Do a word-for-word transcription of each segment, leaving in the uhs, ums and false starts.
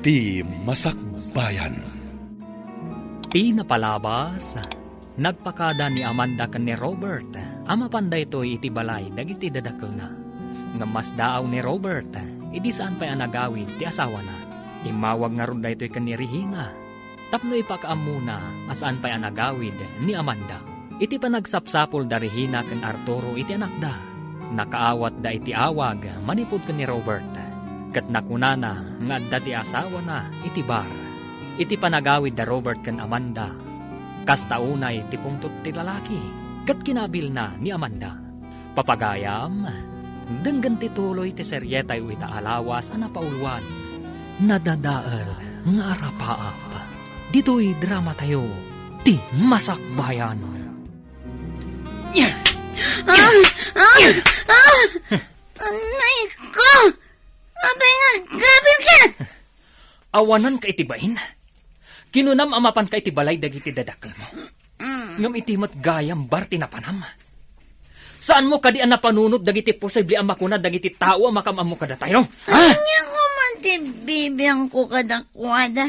Ti Masakbayan. Ti napalabas, nagpakada ni Amanda ken ni Robert a mapan daytoy iti balay dagiti dadakkelna. Ngem masdaaw ni Robert idi saan pay a nagawid ti asawana. Immawag ngarud daytoy ken ni Regina tapno ipakaammona a saan pay a nagawid ni Amanda. Iti panagsapsapul da Regina ken Arturo iti anakda, nakaawatda iti awag manipud ken ni Robert, ket nakunana nga adda ti asawana iti bar. Iti panagawid da Robert ken Amanda, kasta unay ti pungtot ti lalaki ket kinabilna ni Amanda. Papagayam, denggen ti tuloy ti serietayo ita a lawas a napauluan, Nadadael nga Arapaap. Ditoy dramatayo, Ti Masakbayan. Ah! Ah! Ah! Anay ko! Apay nga agkabil ka? Awananka iti bain? Kinunam a mapanka iti balay dagiti dadakkelmo. Mm. Ngem iti met gayam bar ti napanam. Saanmo kadi a napanunot dagiti posible a makuna dagiti tao a makaam-ammo kadatayo? Ha? Ania koma ti bibiangko kadakuada?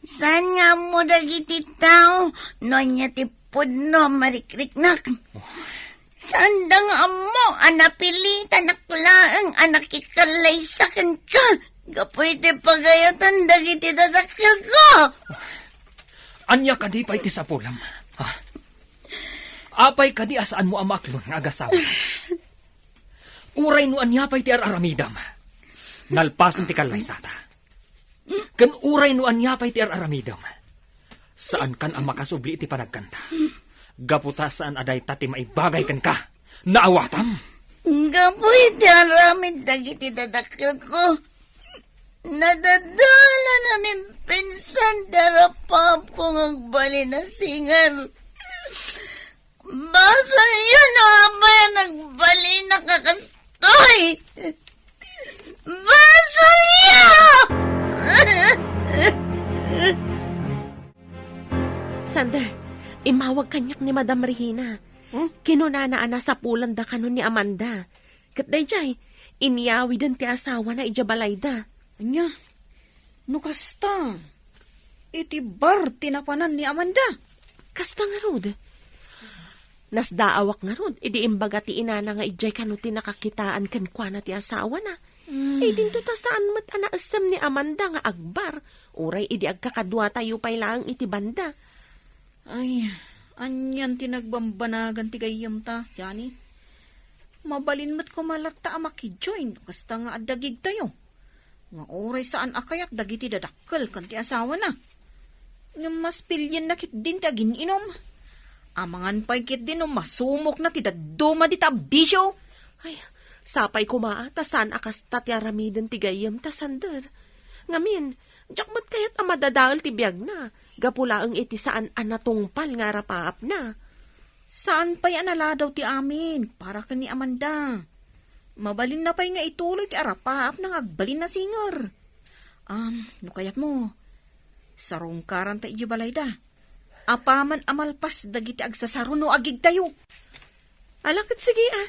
Saan nga ammo dagiti tao no ania ti pudno a marikriknak? Saanda nga ammo a napilitanak laeng a nakikallaysa kenka gapu iti pagayatan dagiti dadakkelko. Ania kadi pay ti sapulam? Ha? Apay kadi a saanmo a maaklon nga agasawa? Uray no ania pay ti ar-aramidam, nalpasen ti kallaysata. Ken uray no ania pay ti ar-aramidam, saankan a makasubli iti panagkanta. Gapu ta saan a dayta ti maibagay kenka. Naawatam? Gapu iti aramid dagiti dadakkelko, nadadalan a mimpinsan ti arapaapko nga agbalin a singer. Basolyo no apay a nagbalin a kastoy! Basolyo! Sander, immawag kaniak ni Madam Regina. Hmm? Kinunana a nasapulanda kanon ni Amanda. Ket daydiay, inyawiden ti asawana idiay balayda. Ania? No kasta, iti bar ti napanan ni Amanda. Kasta ngarud. Nasdaawak ngarud idi imbaga ti inana nga idiay kano ti nakakitaan kenkuana ti asawana. Hmm. Idinto ta saan met a naessem ni Amanda nga agbar, uray idi agkakaduatayo pay laeng iti banda. Ay, anian ti nagbambanagan ti gayyemta, Jani? Mabalin met koma latta a makijoin no kasta nga adda gigtayo. Nga uray saan a kayat dagiti dadakkel ken ti asawana. Ngem mas pilienna ketdin ti agin-inom. Amangan pay ketdin no masumokna ti dadduma dita a bisio. Ay, sapay koma ta saan a kasta ti aramiden ti gayyemta, Sander. Ngamin, diak met kayat a madadael ti biagna, gapu laeng iti saan a natungpal nga arapaapna. Saan pay a naladaw ti amin para ken ni Amanda. Mabalinna pay nga ituloy ti arapaapna nga agbalin a singer. Am, no kayatmo, sarungkaranta idiay balayda. Apaman a malpas dagiti agsasaro no agigtayo. Ala ket sige, a.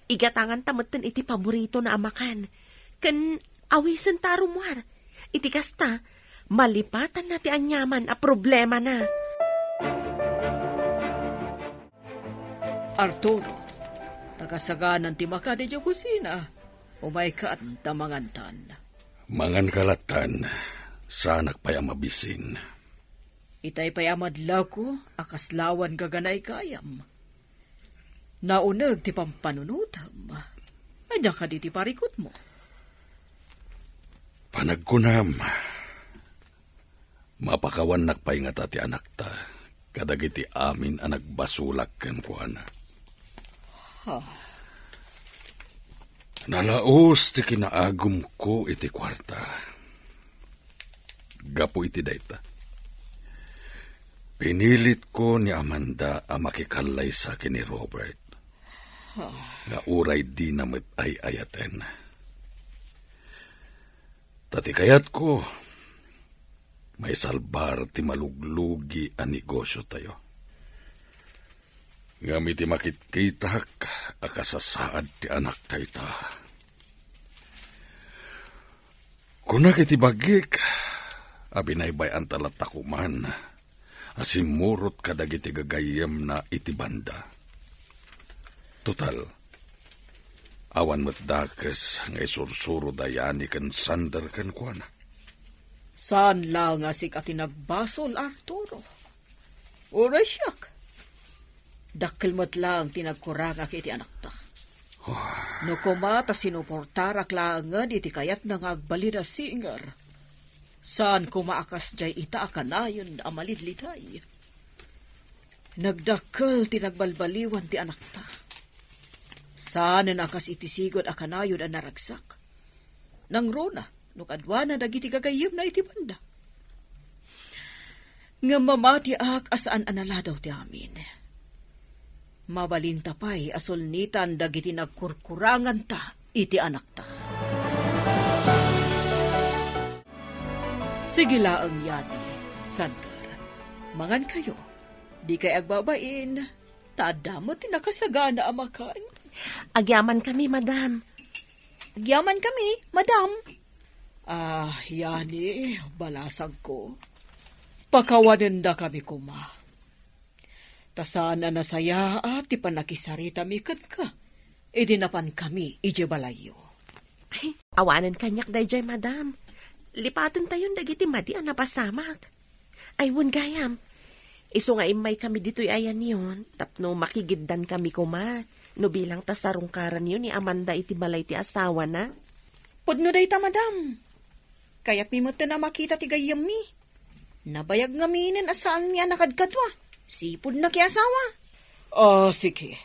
Igatanganta metten iti paboritona a makan. Ken awisenta a rummuar. Iti kasta, malipatanna ti aniaman a problemana. Arturo, nakasaganan ti makan idiay kusina. Umayka ta mangantan. Manganka lattan, saanak pay a mabisin. Itay pay a madlawko a kaslawan gaganay gayam. Nauneg ti pampanunotem. Ania kadi ti parikutmo? Panagkunam, mapakawannak pay ngata ti anakta kadagiti amin a nagbasolak kenkuana. Ha? Nalaos ti kinaagumko iti kuarta. Gapu iti dayta, pinilitko ni Amanda a makikallaysa ken ni Robert, nga uray dina met ay-ayaten. Ta ti kayatko, maisalbar ti maluglugi a negosiotayo. Ngem iti makitkitak a kasasaad ti anakta ita, Kunak iti bagik a binaybay-anta latta koman a simmurot kadagiti gagayyemna iti banda. Total, awan met dakes nga isursuroda yani ken Sander kenkuana. Saan laeng a sika ti nagbasol, Arturo. Uray siak. Dakkel met laeng ti nagkurangak iti anakta. Oh. No koma ta sinuportarak laengen iti kayatna nga agbalin a singer, saan koma a kasdiay ita a kanayon a malidliday. Nagdakkel ti nagbalbaliwan ti anakta. Saanen a kas iti sigud a kanayon a naragsak. Nangruna no kaduana dagiti gagayyemna iti banda. Ngem mamatiak a saan a naladaw ti amin. Mabalinta pay a sulnitan dagiti nagkurkuranganta iti anakta. Sige laeng, Yani, Sander. Mangankayo. Dikay agbabain, ta adda met ti nakasagana a makan. Agyamankami, madam. Agyamankami, madam. Ah, Yani, balasangko. Pakawanendakami koma. Ta saan a nasayaat ti pannakisaritami kenka idi napankami idiay balayyo. Ay, awanen kaniak daydiay, madam. Lipatentayon dagiti madi a napasamak. Ay, wen gayam. Isu nga immaykami ditoy a Yanion tapno makigiddankami koma no bilang ta sarungkaranyo ni Amanda iti balay ti asawana. Pudno dayta, madam. Kayatmi metten a makita ti gayyemmi. Nabayag ngaminen a saanmi a nakadkadua. Sipud nakiasawa. Ah, sige.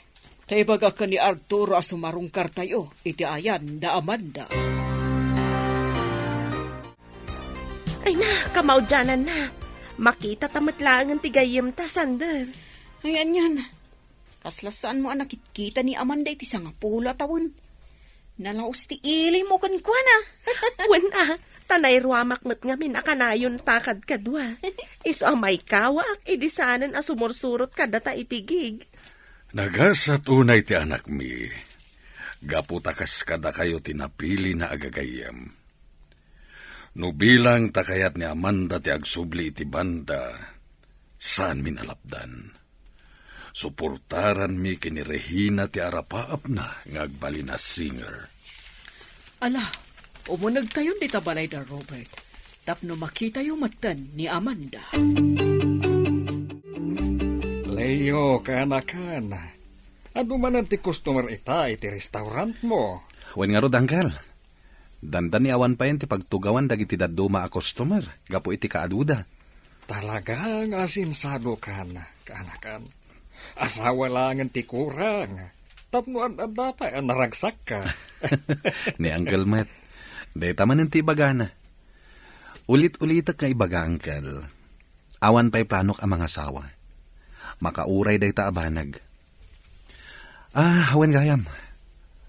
Ta ibagak ken ni Arturo a sumarungkartayo iti ayan da Amanda. Ay na, kamaudiananna. Makitata met laengen ti gayyemta, Sander. Ay, anian. Kasla saanmo a nakitkita ni Amanda iti sangapulo a tawen. Nalaus ti ilimmo kenkuana. Wen a, ta nairuamak met ngamin a kanayonta kadkadua. Isu a maikawak idi saanen a sumursurot kadata iti gig. Nagasat unay ti anakmi, gapu ta kas kadakayo ti napilina a gagayyem. No bilang ta kayat ni Amanda ti agsubli iti banda, saanmin a lapdan. Suportaranmi ken ni Regina ti arapaapna nga agbalin a singer. Ala, umunegtayon dita balay da Robert, tapno makitayo metten ni Amanda. Leo, kaanakan, adu manen ti customer ita iti restaurantmo? Wen ngarud, Uncle. Dandani awan payen ti pagtugawan dagiti dadduma a customer gapu iti kaaduda. Talaga nga asinsadokan, kaanakan. Asawa laengen ti kurang, tapno ad-adda pay a naragsakka. Ni Uncle met, dayta manen ti ibagana. Ulit-ulitek nga ibaga, Uncle. Awan pay planok a mangasawa. Makauray dayta a banag. Ah, wen gayam.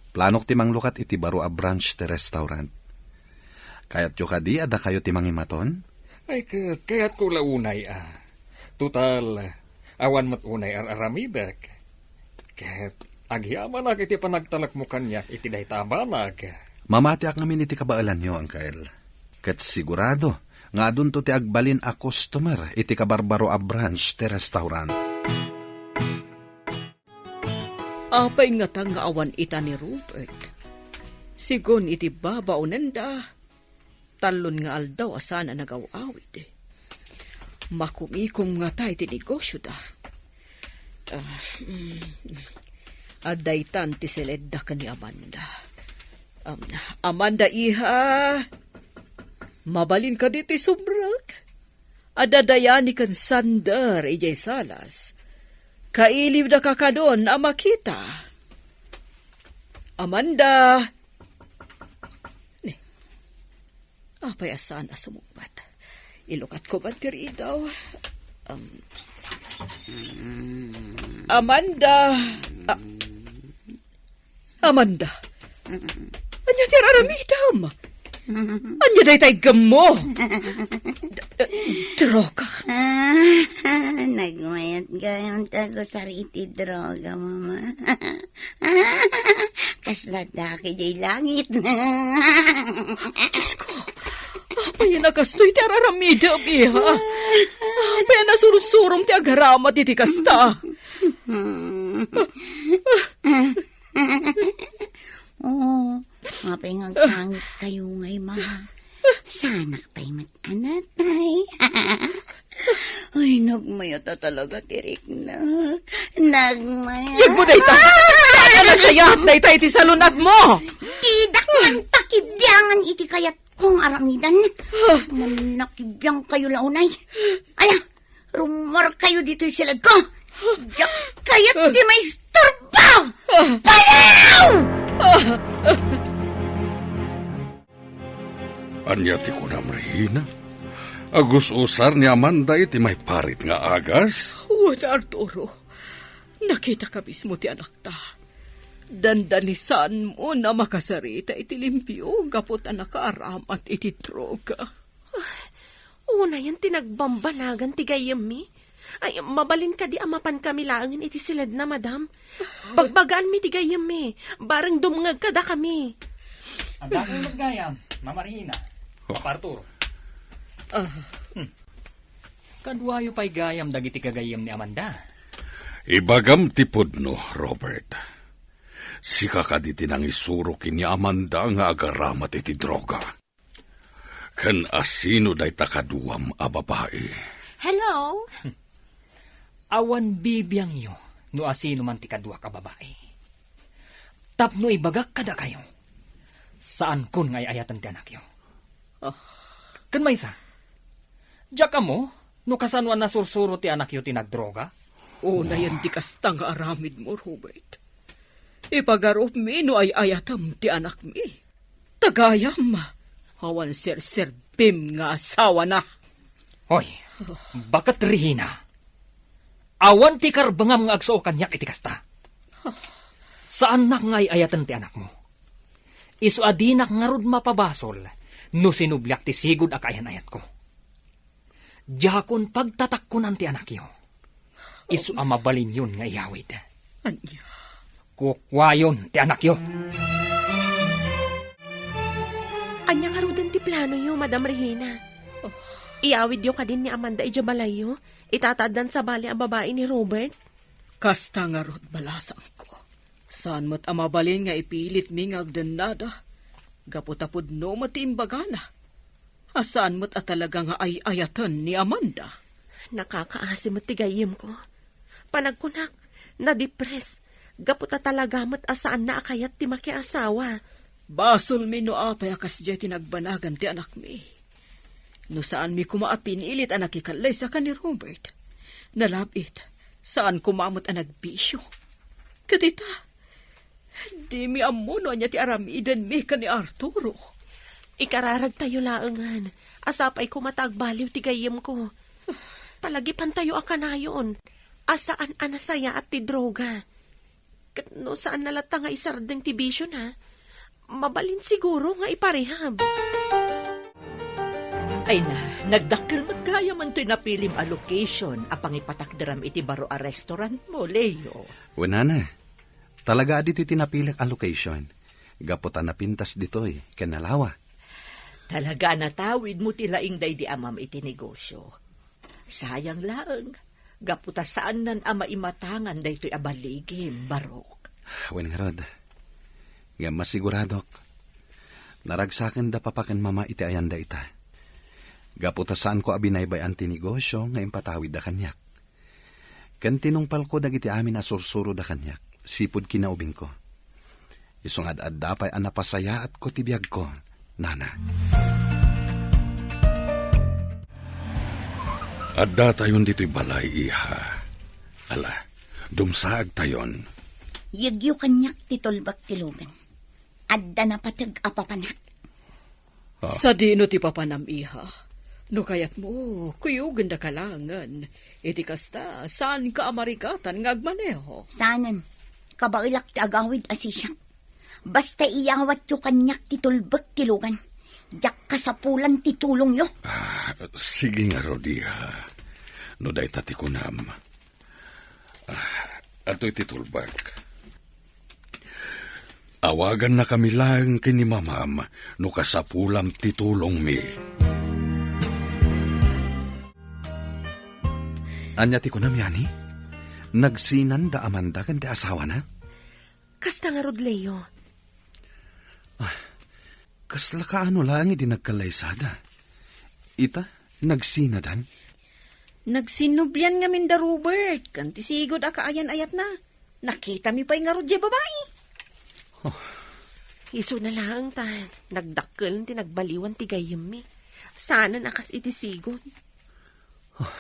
Planok ti manglukat iti baro a branch ti restaurant. Kayatyo kadi a dakayo ti mangimaton? Ay, ket kayatko la unay a. Total, awan met unay ar-aramidek. Ket agyamanak iti panagtalekmo kaniak iti dayta a banag. Mamatiak ngamin iti kabaelanyo, Uncle. Ket sigurado nga adunto ti agbalin a customer iti kabarbaro a branch ti restaurant. Apay ngata nga awan ita ni Robert? Sigun iti babaonenda, tallon nga aldaw a saan a nagaw-awid. Makumikom ngata iti negosioda. Ah, mm, adda itan ti siledda ken ni Amanda. Um, Amanda, iha, mabalin kadi ti subrak? Adda da Yani ken Sander idiay salas. Kailiwda kakanon a makita. Amanda! Ni, apay a saan a sumungbat? Ilukatko man ti ridaw. Um, Amanda! Ah, Amanda, ania ti ar-aramidem? Ania dayta iggemmo? D-, eh, droga. Ah, nagmayat gayam ti agusar iti droga, Mama. Kasla dake jay langit. Diyos ko, Apay a kastoy ti ar-aramidem, iha? Apay a nasursurom ti agaramat iti kasta? Oo, apay nga agsangit kayo ngay, ma? Sanak pay met anatay. Ay, nagmayat a talaga ti rikna. Nagmayat. Yagmo dayta. Saan a nasayat dayta iti salun-at mo? Didak man pakibiangan iti kayat kong aramidan. Nakibiang kayo la unay. Ala, rummuar kayo ditoy siledko. Diak kayat ti maistorbo. Panaw! Ania ti kunam, Regina? Agus-usar ni Amanda iti maiparit nga agas? Wen, Arturo, nakitaka mismo ti anakta. Dandanisanmo a makasarita iti limpio gapu ta nakaaramat iti droga. Unayen ti nagbambanagan ti gayyemmi. Ay, mabalin kadi a mapankami laengen iti siledna, madam? Bagbagaanmi ti gayyemmi. Bareng dumngeg kadakami. Adda kang gayam, Mama Regina, Oh. Papa Arturo. Ah. Hmm. Kaduayo pay gayam dagiti gagayyem ni Amanda. Ibagam ti pudno, Robert. Sika kadi ti nangisuro ken ni Amanda nga agaramat iti droga? Ken asino dayta kaduam a babai? Hello? Awan bibiangyo no asino man ti kaduak a babai. Tapno ibagak kadakayo, saankon nga ay-ayaten ti anakyo. Ah. Ken maysa, diak ammo no kasano a nasursuro ti anakyo ti nagdroga. Unayen ti kasta nga aramidmo, Robert. Ipagarupmi no ay-ayatem ti anakmi. Ta gayam, awan serserbim nga asawana. Hoy, baket Regina. Awan ti karbengam nga agsuo kaniak iti kasta. Saannak nga ay-ayaten ti anakmo. Isu a dinak ngarud mapabasol no sinubliak ti sigud a kaayan-ayatko. Diakon pagtatakkonan ti anakyo. Isu a mabalinyon nga iyawid. Ania? Kukuayon ti anakyo. Ania ngaruden ti planoyo, Madam Regina? Iyawidyo kadin ni Amanda idiay balayyo, ita ta addan sabali a babai ni Robert? Kasta ngarud, balasangko. Saan met a mabalin nga ipilitmi nga agdennada, gapu ta pudno met ti imbagana. A saan met a talaga nga ay-ayaten ni Amanda. Nakakaasi met ti gayyemko. Panagkunak, nadipres, gapu ta talaga met a saanna a kayat ti makiasawa. Basolmi no apay a kasdiay ti nagbanagan ti anakmi. No saanmi koma a pinilit a nakikallaysa ken ni Robert, nalab-it, saan koma met a nagbisio. Ket ita, dimi ammo no ania ti aramidenmi ken ni Arturo. Ikararagtayo laengen a sapay koma ta agbaliw ti gayyemko. Palagipantayo a kanayon a saan a nasayaat ti droga. Ket no saanna latta nga isardeng ti bisiona, mabalin siguro nga iparehab. Ay na, nagdakkel met gayam toy napilim a location a pangipatakderam iti baro a restaurantmo, Leo. Wen, nana, talaga a ditoy ti napilik a location. Gapu ta napintas ditoy, ken nalawa. Talaga a natawidmo ti laing daydi amam iti negosio. Sayang laeng, gapu ta saannan a maimatangan daytoy a baligim, Barok. Wen ngarud, ngem masiguradok, naragsaken da papa ken mama iti ayanda ita. Gapu ta saanko a binaybay-an ti negosio nga impatawidda kaniak. Ken tinungpalko dagiti amin a sursuroda kaniak, sipud kinaubingko. Isu nga ad-adda pay a napasayaatko ti biagko, nana. Addatayon ditoy balay, iha. Ala, dumsaagtayon. Yegyo kaniak ti tulbek ti lugan. Adda napateg a papanak. Ah. Sadino ti papanam, iha? No kayatmo, kuyogenda ka laengen. Iti kasta, saanka a marigatan nga agmaneho. Saanen. Kabaelak ti agawid a sisiak. Basta iyawatyo kaniak ti tulbek ti lugan. Diak kasapulan ti tulongyo. Ah, sige ngarud, iha. No dayta ti kunam. Ah, adtoy ti tulbek. Awagannakami laeng ken ni mamam no kasapulam ti tulongmi. Ania ti kunam, Yani? Nagsinanda Amanda ken ti asawana? Kasta ngarud, Leo. Kasla kaano laeng idi nagkallaysada? Ita, nagsinadan? Nagsinnublian ngamin da Robert, ken ti sigud a kaayan-ayatna. Nakitami pay ngarud diay babai. Oh. Isuna laeng ta nagdakkel ti nagbaliwan ti gayyemmi. Saanen a kas iti sigud. Oh.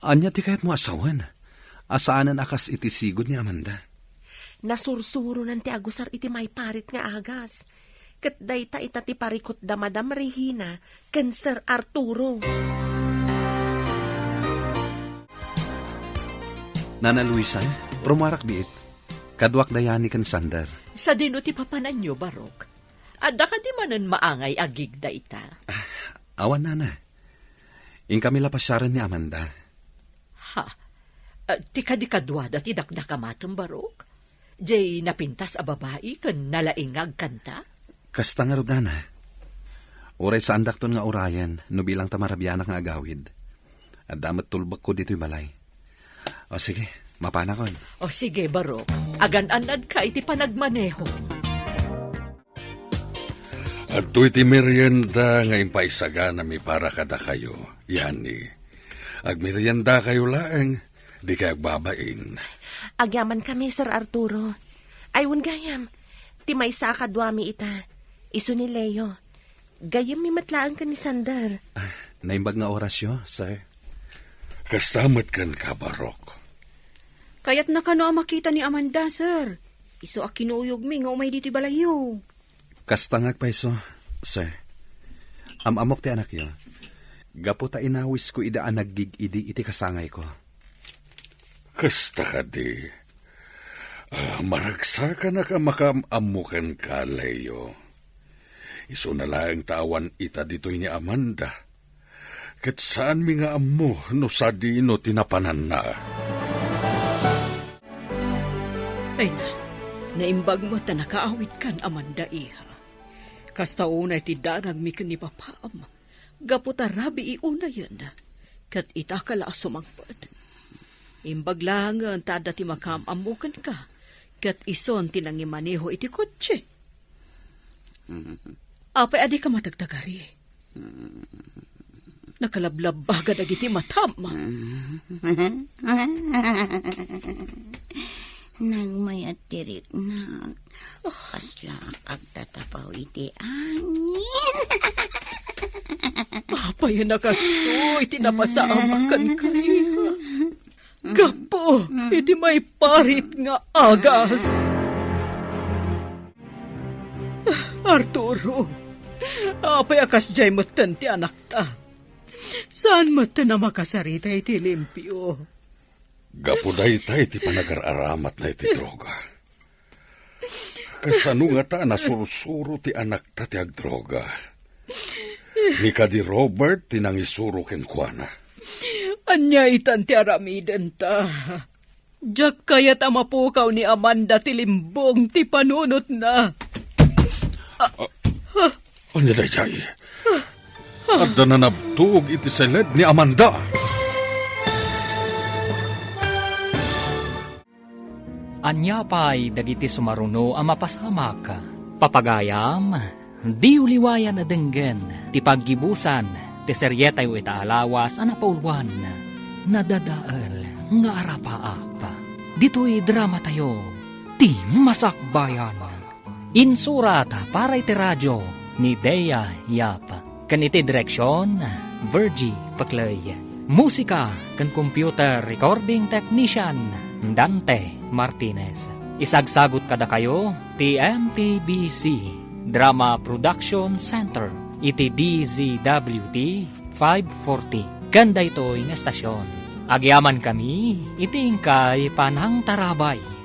Ania ti kayatmo a sawen? A saanen a kas iti sigud ni Amanda. Nasursuronan ti agusar iti maiparit nga agas. Ket dayta ita ti parikut da Madam Regina ken Sir Arturo. Nana Luisa, rumuarak biit. Kaduak da Yani ken Sander. Sadino ti papananyo, Barok? Adda kadi manen maangay a gig dayta? Ah, awan, Nana. Inkami la pasiaren ni Amanda. Ha? Ah, ti kadi kaduada ti dakdakamatem, Barok? Jay napintas a babai ken nalaing nga agkanta? Kasta ngarud, Nana. Uray saandakton nga urayen no bilang ta marabianak nga agawid. Adda met tulbekko ditoy balay. O sige, mapanakon. O sige, Barok. Agan-annadka iti panagmaneho. Adtoy ti merienda nga impaisaganami para kadakayo, Yani. Agmeriendakayo laeng, dikay agbabain. Agyamankami, Sir Arturo. Ay, wen gayam, ti maysa a kaduami ita, isu ni Leo. Gayyemmi met laeng ken ni Sander. Ah, naimbag nga orasyo, sir. Kasta met kenka, Barok. Kayatna kano a makita ni Amanda, sir. Isu a kinuyogmi nga umay ditoy balayyo. Kasta nga agpayso, sir. Am-ammok ti anakyo. Gapu ta inawisko ida a naggig-idi iti kasangayko. Kasta kadi. Ah, maragsakanak a makaam-ammo kenka, Leo. Isuna laeng ta awan ita ditoy ni Amanda. Ket saanmi nga ammo no sadino ti napananna. Ay na, naimbag met ta nakaawidkan, Amanda, iha. Kasta unay ti danagmi ken ni papaam, gapu ta rabii unayen, ket ita kala a sumangpet. Imbag laengen ta adda ti makaam-ammo kenka, ket isun ti nangimaneho iti kotse. Apay a dika matagtagari? Nakalablabbaga dagiti matam. Nagmayat ti riknak. Kasla agtatapaw iti angin. Apay a nakastoy ti napasamak kenka, iha? Gapu iti maiparit nga agas. Arturo, apay a kasdiay metten ti anakta? Saan metten a makasarita iti limpio? Gapu dayta iti panagar-aramatna iti droga. Kasano ngata a nasursuro ti anakta ti agdroga? Ni kadi Robert ti nangisuro kenkuana. Ania itan ti aramidenta? Diak kayat a mapukaw ni Amanda ti limbong ti panunotna. Ania daydiay? Adda nanabtog iti seled ni Amanda. Ania pay dagiti sumaruno a mapasamak? Papagayam, diyo liwayan a denggen ti paggibusan ti serietayo ita a lawas a napauluan, Nadadael nga Arapaap. Ditoy dramatayo, Ti Masakbayan. Insurat para iti radio ni Dea Yap. Ken iti direksion, Virgie Pecley. Musika ken computer recording technician, Dante Martinez. Isagsagut kadakayo ti M P B C Drama Production Center iti D Z W T five forty. Ken daytoy nga estasion, agyamankami iti inkay panangtarabay.